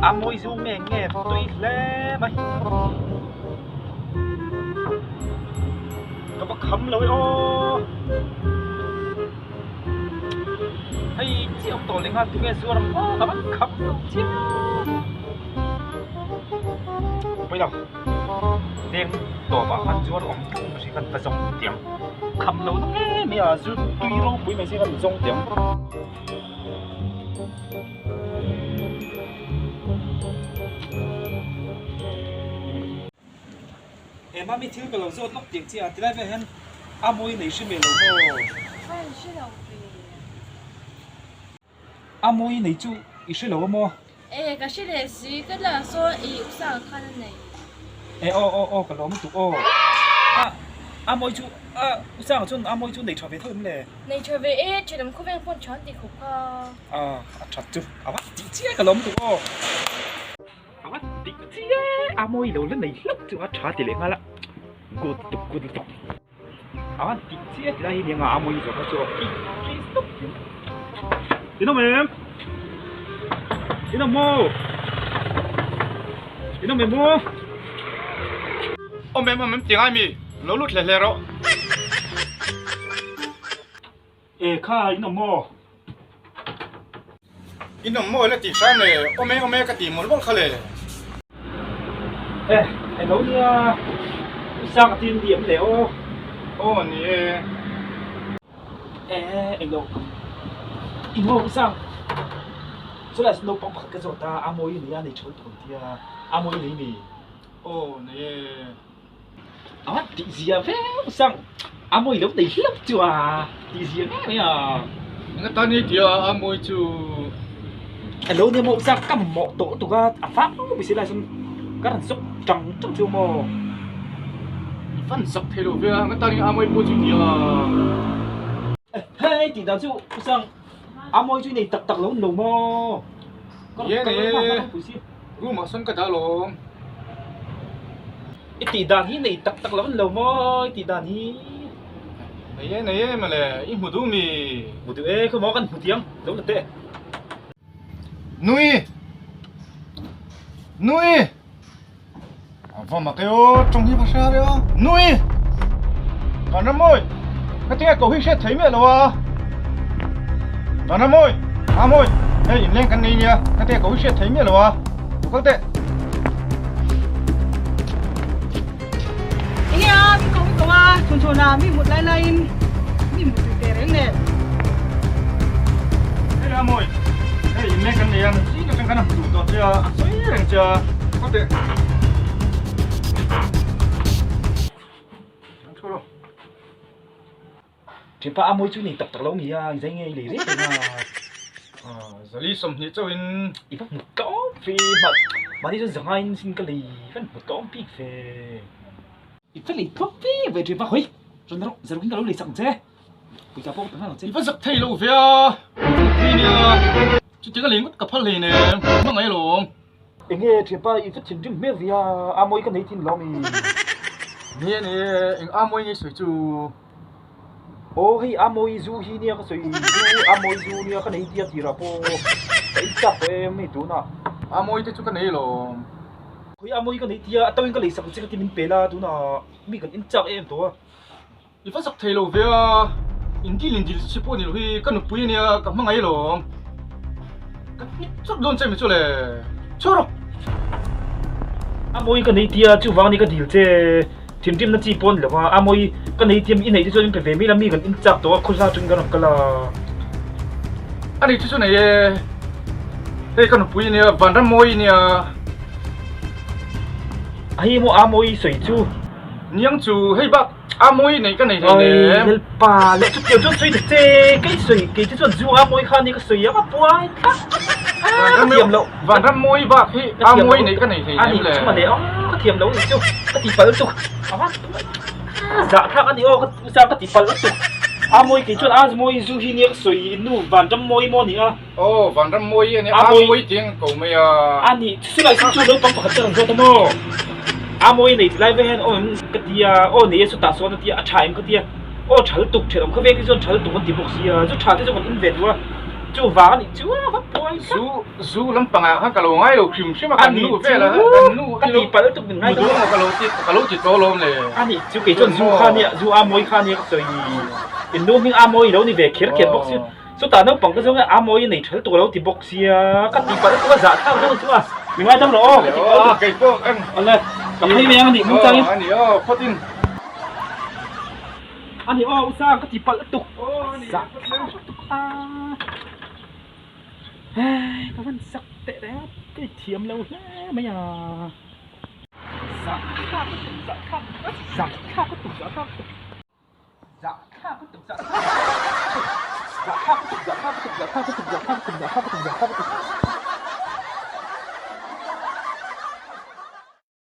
A mawi zu nge nge tui hle mai. Ka va kham lo e aw. Hei chiah awm tawh leh nghal tunge zuar ang aw ka va kham lo chiang. Pawi lo veng tawpah khan zuar awm tluk mai si khan va zawng tiang kham lo na nge mai a zu tui ropui mai si khan zawng tiang. He mami thil ka lo zawt lawk tiang chiah a tilai vel hian a mawi nei hre mai lo maw? Ka in hre lo ve. A mawi nei chu i hre lo a maw? E ka hre leh si, ka la sawn i usang khan a nei. E aw aw aw ka lawm lutuk aw. A a mawi chu a usang chuan a mawi chu nei tha ve tho em le? Nei tha ve e, thenawm khawveng pawn tha an ti khawp kha. A a that chu a va tih chiah ka lawm lutuk aw. A va tih chiah a mawi lo la nei hlauh chu a tha ti leh nghal a, good lutuk good lutuk. A va tih chiah ti lai hi nia a mawi zawk a chu aw hi hi stop hian. In awm em? In awm maw? In awm em maw? Awm em awm em ti ngai mi? Lo lut hle hle rawh. E kha in awm maw? In awm maw la tih hram le, awm e awm e ka ti mawlh mawlh kha le. E eng lo nia, u sang a tin diam le aw. Aw ni e. E eng lo, in maw u sang, chulai chu naupang pakhat ka zawt a, a mawi a nia nei tha lutuk ang tia, a mawi nei mi? Aw ni e. A tih zia viau sang a mawi lo nei hlauh chu a tih zia ngei mai a. Eng atan i tia a mawi chu. A lo nia maw zak ka mawh tawh lutuk a a fang mai si lai chuan ka rawn zawk tang tang chu maw. I fan zak thei lo ve a eng atan i a mawi pawh chu i tia. Hei tih dan chu u sang a mawi chu i nei tak tak lo ni lo maw. Ka rawn kal nghal a ropui si. Room ah sawn ka dah alawm. I tih dan hi nei tak tak lo an lo maw i tih dan hi. Nei e nei e mawle i hmu duh mi. Hmu duh e khaw maw kan hmu thiam lo la teh. Nui! Nui! A va mak e aw tawng hi va hria reuh a. Nui! Vanramawi! Hetiang ko hi hriat thei miah lo a. Vanramawi! Amawi! Hei inleng kan nei nia, hetiang ko hi hriat thei miah lo a. Lo kal teh. Enge a, min ko min ko a, chhun chhun a, mi mut lai laiin mi mut tui teh reng nen. Hei Amawi! Hei inleng kan nei a, zing atang khan a hmu duh tawh che a, a sawi reng che a. Kal teh. Thianpa a mawi chu nei tak tak lo ni a, i zai ngei lei reng reng a. Zali 20 chauhin i va hmu tlawm ve mah mahni chuan zangaiin sin ka lei van hmu tlawm bik ve. I va lei tlawm ve ve thianpa hawi rawn rawh zarukin ka lo lei sak ang che pawisa pawh ka pe nghal ang che. I va zak thei lo ve a, nupui nia chutiang a lei ngawt ka phal hlei nen hmangaih alawm. Enge thianpa i va thinrim hmel ve a, a mawi ka nei thin lo mi. Ni e ni e, eng a mawi nge sawi chu. Aw hei a mawi zu hi nia ka sawi zu a mawi zu nia ka nei tia tirah pawh ka in chak tawh em hei tunah. A mawi te chu ka nei lawm. Khawi a mawi ka nei tia a tawin ka lei sak che ka ti min pe la tunah mi kan in chak em tawh a. I va zak thei lo ve a, in dil in dil chi pawh ni lo hi ka nupui a nia ka hmangaih alawm. Ka hnik chawt dawn che mi chu le, chhuah rawh. A mawi ka nei tia chuvang ni ka dil che, thinrimna chi pawh a ni lo va, a mawi ka nei tia i neih te chuan in pe ve mai la mi kan in chak tawh a khawhla atangin kan rawn kal a. A nei chu chu nei e, hei ka nupui a nia, Vanram mawi a nia. Hei maw a mawi sawi chu. Niang chu hei bak a mawi nei ka nei hlei nem. Oi lalpa leh chutiang chuan sawi ta che kei sawi kei te chuan zu a mawi kha ni ka sawi ang a puai tlat ka thiam loh vanram mawi bak hi a mawi nei ka nei hlei nem le. Ani chuma le ka thiam lo ni chu ka ti pal tuk zah thlak ani aw ka usa ka ti pal tuk a mawi kei chuan a mawi zu hi nia ka sawi nu vanram mawi maw ni a. Aw vanram mawi ani a mawi tiang ko mai a. Ani chulai chu chu naupang pakhat ka rawn zawt a maw a mawi nei ti lai vek hian aw em ka ti a aw nei e chutah sawn a tia a tha em ka ti a aw thal tuk thenawm kha veng te chuan thal tuk an ti bawk sia chu tha te chu kan in ve duh a. Chuvang a nih chu a va pawi tlat. Zu zu lampangah khan ka lo ngai lo hrim hrim a kan nu vel a kan nu ka ti palh lutuk min ngai dawn ka lo ti ka lo ti tawh alawm le. A nih chu kei chuan zu kha nia zu a mawi kha nia ka sawi in nu hming a mawi lo ni ve kher kher bawk si chutah naupang te zawng a mawi nei tha lutuk a lo ti bawk sia ka ti palh lutuk a zah thlak deuh chu a min ngai dam rawh aw ka ti palh lutuk kei pawh eng awle ka phei mai ang a nih hmung changin a ni aw phawt in. A ni aw Usang ka ti palh lutuk zah thlak lutuk a hei ka van sak teh reng a ka inthiam lo hle mai a zah thlak lutuk zah thlak zah thlak lutuk zah thlak lutuk zah thlak lutuk zah thlak lutuk zah thlak lutuk zah thlak lutuk zah thlak lutuk zah thlak lutuk zah thlak lutuk zah thlak lutuk.